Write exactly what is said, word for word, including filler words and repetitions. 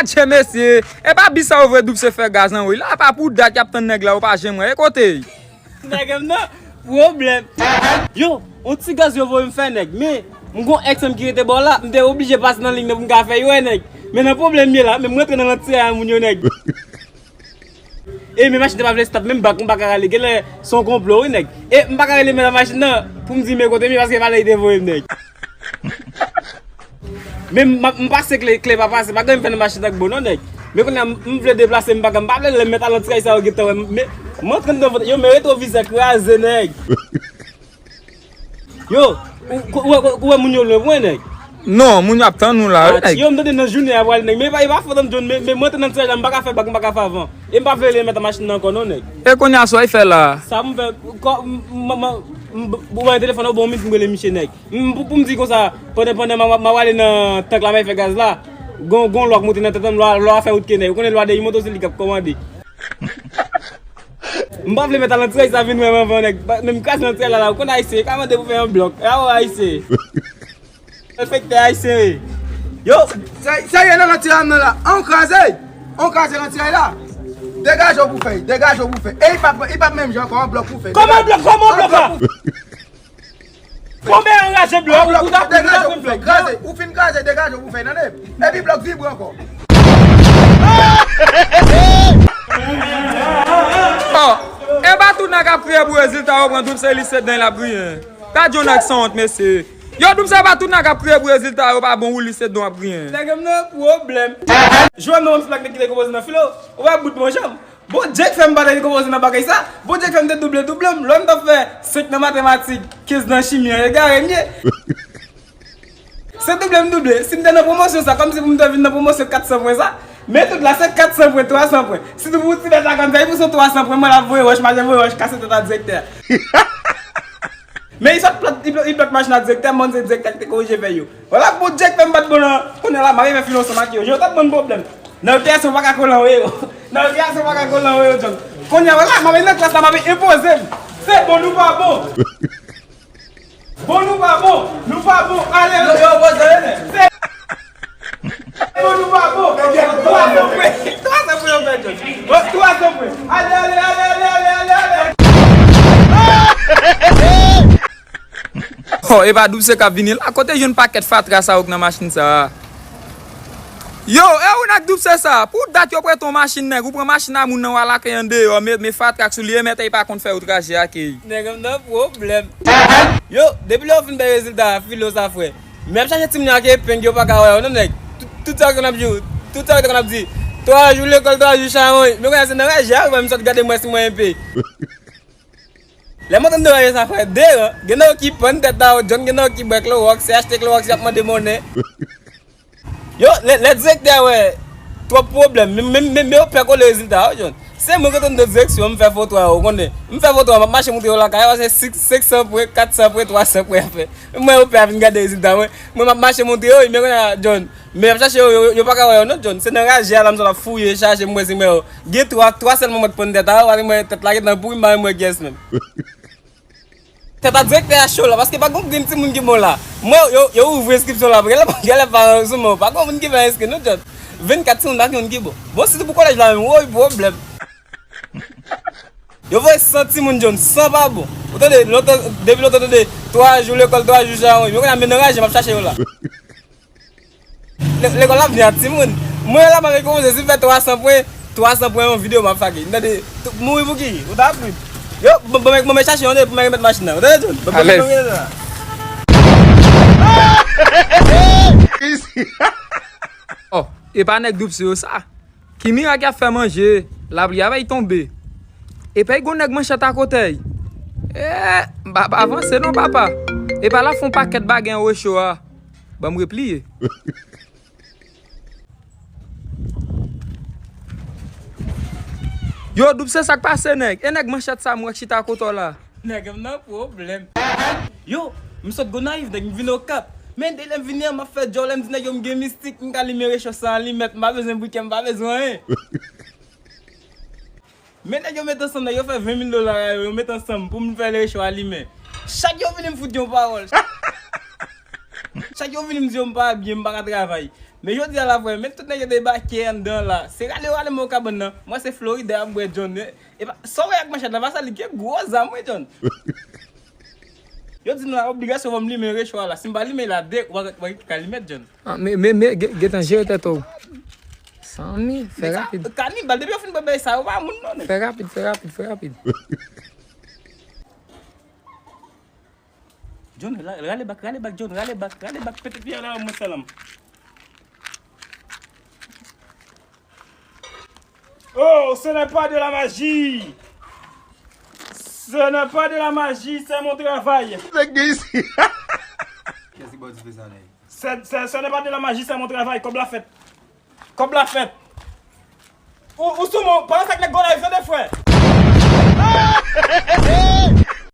Adje mesye, e pa bi sa yo vre Doub se fè gaz nan woy la, pa pou dat y ap tann nèg la, yo pa janm wè, e kote? Nèg m nan, pwoblèm. Yo, yon ti gaz yo voye m fè nèg, men m gon èks m ki rete bò la, m te oblije pase nan liy nan pou m ka fè yo wè nèg. Men nan pwoblèm m ye la, men m rantre nan lantira a moun yo nèg. E men machin nan pa vle start, menm bak m pa ka rale, genlè se yon konplo wi nèg. E m pa ka rele men nan machin nan pou m di men kote m ye paske valè li te voye m nèg. Men m, m pase kle, kle pa pase, pa gen m fè nan machin nan k bon non nèg. Men kounye a m, m vle deplase, m pa ka, m pa vle lè m mèt al nan ti kay sa yo gentan wè m, men m antre anndan vant yo, men retwovizè kraze nèg. Yo, ou, ou, ou, ou wè moun yo lwen pou mwen nèg? Non, moun yo ap tann ou la wi nèg. Yo, m tande nan jounen a pral nèg, men e pa, e pa fòt an John, men, men mwen te nan ti kay la, m pa ka fè bak, m pa ka fè avan. E m pa vle lè m mèt an machin nan ankò non nèg. E kounye a sa w fè la? Sa m fè, kò, m, m, m, m, ou bay telefòn ou bon minit m rele misye nèg. M, pou, pou m di konsa, pandan, pandan m, m, m ap ale nan tank la, m al fè gaz la, gon, gon lwa k monte nan tèt an m, lwa, lwa fè wout ke nèg. Ou konnen lwa de imoto se li k ap kòmande. M pa vle mèt al nan ti kay sa vin wè m anvan nèg. Men m kraze nan ti kay la la, ou konn ayisyen, e ka mande pou fè yon blòk. E a ou ayisyen. Malfektè ayisyen ye. Yo! Sa, sa ye nan lantira m nan la. An kraze! An kraze lantira la. Degaje w pou fè, degaje w pou fè. E li p ap, li p ap menm jan ankò, an blòk pou fè. Kòman blòk, kòman blòk la? Konbyen anraje blòk ou ta pran degaje w pou fè, kraze. Ou fin kraze, degaje w pou fè, tande? Epi blòk vibre ankò. Oh, e pa tout nèg ap kriye pou rezilta yo pran tout se li se dan l ap griyen. Gad yon nèg sanwont mesye. Yo Doub se pa tout nèg ap kriye pou rezilta yo pa bon ou li se dan w ap griyen. Nèg m nan pwoblèm. Jwenn non m se pa k te kite konpoze nan filo. Ou wè bout bon janm. Bondye k fè m pa t al konpoze nan bagay sa. Bondye k fè m te double double m. Lè m t ap fè senk nan matematik, kenz nan chimi an, egare m ye. Se double m double. Si m te nan pwomosyon sa, kòmsi pou m te vin nan pwomosyon kat san pwen sa. Men tout la, se kat san pwen, twa san pwen. Sitou pou ti bèt la konn fè, pou se twa san pwen, mwen l ap voye wòch, mache voye wòch, kase tèt a direktè a. Men li sot plòt, li plòt, li plòt machin a direktè, m konn se direktè ki te korije fè yo. Vwala, Bondye k fè m pa t bon nan, kounye a la, m ap fè filo ansanm ak yo. Yo t ap ban m pwoblèm. Nan rekreasyon, m pa ka kole anwo yo. Nan rekreasyon, m pa ka kole anwo yo, John. Kounye a, vwala, m ap nan klas la, m ap enpoze m. Se bon nou pa bon. Bon nou pa bon, nou pa bon, ale. Yo, yo, poze yo, men. Se bon nou pa bon. Twa san pwen, twa san pwen yo fè, John. Twa san pwen. Ale, ale, ale, ale, ale, ale, ale. Oh, e pa Doub se k ap vini la. Kote jwenn pakèt fatra sa yo k nan machin sa a? Yo, e ou nèg Doub se sa? Pou dat yo prete w machin nèg, ou pran machin a moun nan w al ak li andeyò, men, men fatra k sou li, e mèt e pa konn fè yo traje ak li. Nèg m nan pwoblèm. Yo, depi lè yo fin bay rezilta a, filo sa frè. Men ap chache timoun yo ak epeng yo pa ka wè yo non nèg. Tout, tout sa yo te konn ap di, tout sa yo te konn ap di, twa jou lekòl, twa jou chawony. Men kounye a se nan raje a, ou wè m sot gade m wè si mwen enpe. Lè m antann de raje sa frè, deran, gen nan yo ki pann tèt la, yo John, gen nan yo ki bwè klowòks, se achte klowòks y ap mande monnen. Yo, lè, lè direktè a wè twòp pwoblèm, men, men, men, men yo pè kole rezilta yo, John. Se mwen ki antann de direksyon, m fè foto a yo, ou konnen. M fè foto a, m ap mache montre yo lakay, yo se senk, senk san pwen, kat san pwen, twa san pwen afè. Men mwen yo pè a vin gade rezilta mwen. Mwen m ap mache montre yo, men kounye a, John, men y ap chache yo, yo, yo pa ka wè yo non, John. Se nan raje a la m sot ap fouye, chache, m wè si m wè yo. Gen twa, twa sèlman mwen t pann tèt a yo, paske mwen tèt la gentan pouri, m pa menm wè kiyès menm. Tèt a direktè a cho la, paske pa gon grenn timoun ki bon la. Mwen, yo, yo ouvri enskripsyon la, genlè, genlè paran yo sou men w, pa gon moun ki fè enskri non, John. Vennkat timoun, pa gen youn ki bon. Bon, sitou pou kolèj la menm, woy, pwoblèm. Yo voye san timoun, John, san pa bon. Ou tande, lontan, depi lontan, tande, twa jou lekòl, twa jou chawony. Men kounye a, men nan raje, m ap chache yo la. Lè, lekòl la vini a timoun. Mwen la m ap rekonpoze, si m fè twa san pwen, twa san pwen yon videyo m ap fage. M tande, mouri pou ki? Ou ta ap ri. Yo, bon, bon, bon, men chache yon de pou mwen remèt machin nan. Ou tande, John? Bon, bon, alèz. Oh, e pa nèg Doub se yo sa. Ki mirak y ap fè manje, lapli a bay tonbe. Epa y gon nèg manchèt akote y. Eh, m pa, pa avanse non, papa. Epa l ap fè yon pakèt bagay anwo cho a. Ban m repliye. Yo, Doub se sa k pase, nèg. E nèg manchèt sa m wè k chita kote w la. Nèg m nan pwoblèm. Yo, m sot Gonayiv, nèg, m vin Okap. Men, de lè m vini an, m ap fè djòlè, m di nèg yo m gen mistik, m ka limen recho san alimèt, m pa bezwen brikè, m pa bezwen anyen. Men nèg yo met ansanm, nèg yo fè ven mil dola yo, yo met ansanm pou m fè recho a limen. Chak yo vini, m fout yon pawòl. Chak yo vini, m di yo m pa byen, m pa ka travay. Men jodi a la, vre, men tout nèg yo debake anndan la. Se rale yo rale mwen nan kabann nan. Mwen se Florida ap bwè John. E pa, sa w wè ak manchèt la, pa sa li gen gwo zam, wi, John. Yo di m la, obligasyon fò m limen recho a la. Si m pa limen la, de, w a, w a ka limen, John. Ah, men, men, men, gen, gentan jere tèt ou. Sanmi, fè rapid. Kanibal, depi yo fin bwè bagay sa, yo pa moun non, nèg. Fè rapid, fè rapid, fè rapid. John, ra-, rale bak, rale bak, John, rale bak, rale bak, pete fiyè la, mwen salam. Oh, ce n'est pas de la magie. Ce n'est pas de la magie, c'est mon travail. Nèg gen isi. Kiyès ki ba w dife sa, nèg? Ce, ce, ce n'est pas de la magie, c'est mon travail. Kòb la fèt. Kòb la fèt. Ou, ou sou mwen, pa sa k nèg gwo la, yo tande, frè.